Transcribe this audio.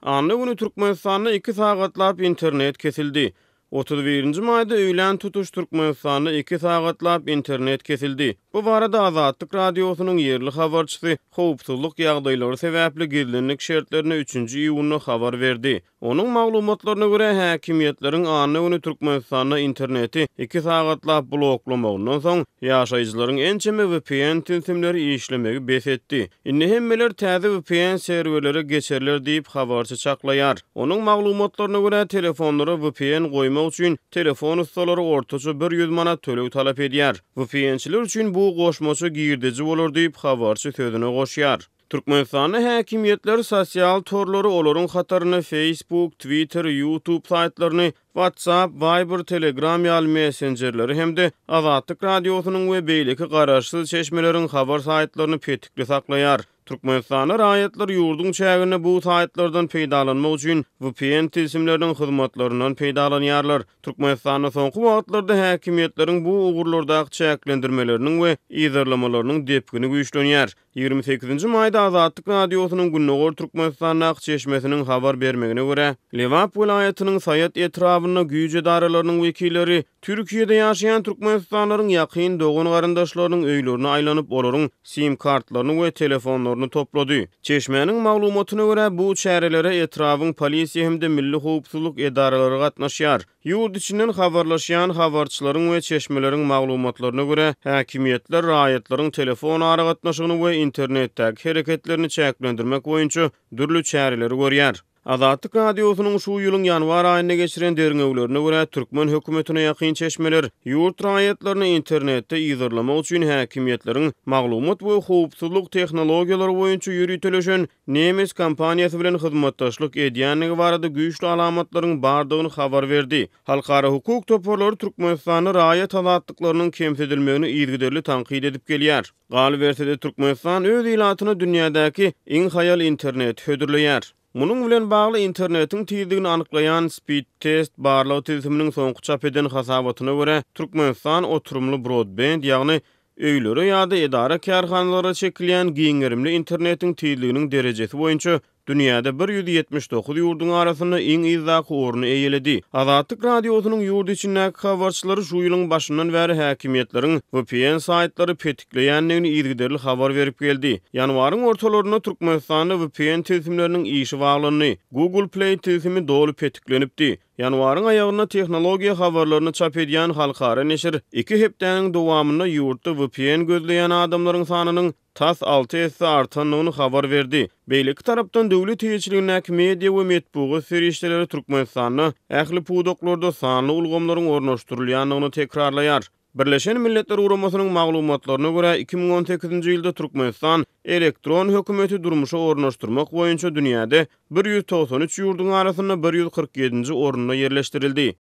Anna güni Türkmenistanda iki sagatlap internet kesildi. 31-nji maýda öýlän tutuş Türkmenistanda iki sagatlap internet kesildi. Bu barada Azatlyk Radiosynyň ýerli habarçysy howpsuzlyk ýagdaýlary sebäpli gizlinlik şertlerinde üçünji iýunda habar berdi. Onuň maglumatlaryna görä, häkimiýetleriň anna güni Türkmenistanda interneti iki sagatlap bloklamagyndan soň, ýaşaýjylaryň ençeme vpn tilsimleri işlemegi bes etdi. Indi hemmeler täze vpn serwerlere geçerler diýip, habarçy çaklaýar. Onuň maglumatlaryna görä, telefonlara vpn goýmak üçin telefon ussalary ortaça 100 manat töleg talap edýär. VPN-çiler üçin bu goşmaça girdeji bolar diýip, habarçy sözüne goşýar. Türkmenistanda häkimiýetler sosial torlary, olaryň hatarynda Facebook, Twitter, YouTube saýtlaryny, WhatsApp, Viber, Telegram ýaly messenjerleri hem-de Azatlyk Radiosynyň we beýleki garaşsyz çeşmeleriň habar saýtlaryny petikli saklaýar. Türkmenistanda raýatlar ýurduň çäginde bu saýtlardan peýdalanmak üçin vpn tilsimleriniň hyzmatlaryndan peýdalanýarlar. Türkmenistanda soňky wagtlarda häkimiýetleriň bu ugurlardaky çäklendirmeleriniň we yzarlamalarynyň depgini güýçlenýär. 28-nji maýda Azatlyk Radiosynyň Gündogar Türkmenistandaky çeşmesiniň habar bermegine görä, Lebap welaýatynyň Saýat etrabynda güýç edaralarynyň wekilleri Türkiýede ýaşaýan türkmenistanlylaryň ýakyn dogan-garyndaşlarynyň öýlerine aýlanyp, olaryň sim-kartlaryny we telefonlaryny toplady. Çeşmäniň maglumatyna görä, bu çärelere etrabyň polisiýa hem-de milli howpsuzlyk edaralary gatnaşýar. Ýurt içinden habarlaşýan habarçylaryň we çeşmeleriň maglumatlaryna görä, häkimiýetler raýatlaryň telefon aragatnaşygyny we internetdäki hereketlerini çäklendirmek boýunça dürli çäreleri görýär. Azatlyk Radiosynyň şu ýylyň ýanwar aýynda geçiren derňewlerine görä, türkmen hökümetine ýakyn çeşmeler ýurt raýatlaryny internetde yzarlamak üçin häkimiýetleriň maglumat we howpsuzlyk tehnologiýalary boýunça ýöriteleşen nemes kompaniýasy bilen hyzmatdaşlyk edýändigi barada güýçli alamatlaryň bardygyny habar berdi. Halkara hukuk toparlary Türkmenistanda raýat azatlyklarynyň kemsidilmegini yzygiderli tankyt edip gelýär. Galyberse-de, Türkmenistan öz ilatyna dünýädäki iň haýal interneti hödürleýär. Munuň bilen bagly internetiň tizligini anyklaýan Speedtest barlag tilsiminiň soňky çap eden hasabatyna görä, Türkmenistan oturymly brodbend, ýagny Öýlere ýa-da edara-kärhanalara çekilýän giň gerimli internetiň tizliginiň derejesi boýunça dünýäde 179 ýurduň arasynda iň yzdaky orny eýeledi. Azatlyk Radiosynyň ýurt içindäki habarçylary şu ýylyň başyndan bäri häkimiýetleriň vpn saýtlary petikleýändigini yzygiderli habar berip geldi. Ýanwaryň ortalarynda Türkmenistanda vpn tilsimleriniň işi baglandy. Google Play tilsimi doly petiklenipdi. Ýanwaryň aýagynda tehnologiýa habarlaryny çap edýän halkara neşir iki hepdäniň dowamynda ýurtda vpn gözleýän adamlaryň sanynyň tas alty esse artandygyny habar berdi. Beýleki tarapdan, döwlet eýeçiligindäki media we metbugat serişdeleri Türkmenistanda ähli pudaklarda sanly ulgamlaryň ornaşdyrylýandygyny tekrarlaýar. Birleşen Milletler Guramasynyň maglumatlaryna görä, 2018-nji ýylda Türkmenistan elektron hökümeti durmuşa ornaşdyrmak boýunça dünýäde 193 ýurduň arasynda 147-nji orunda ýerleşdirildi.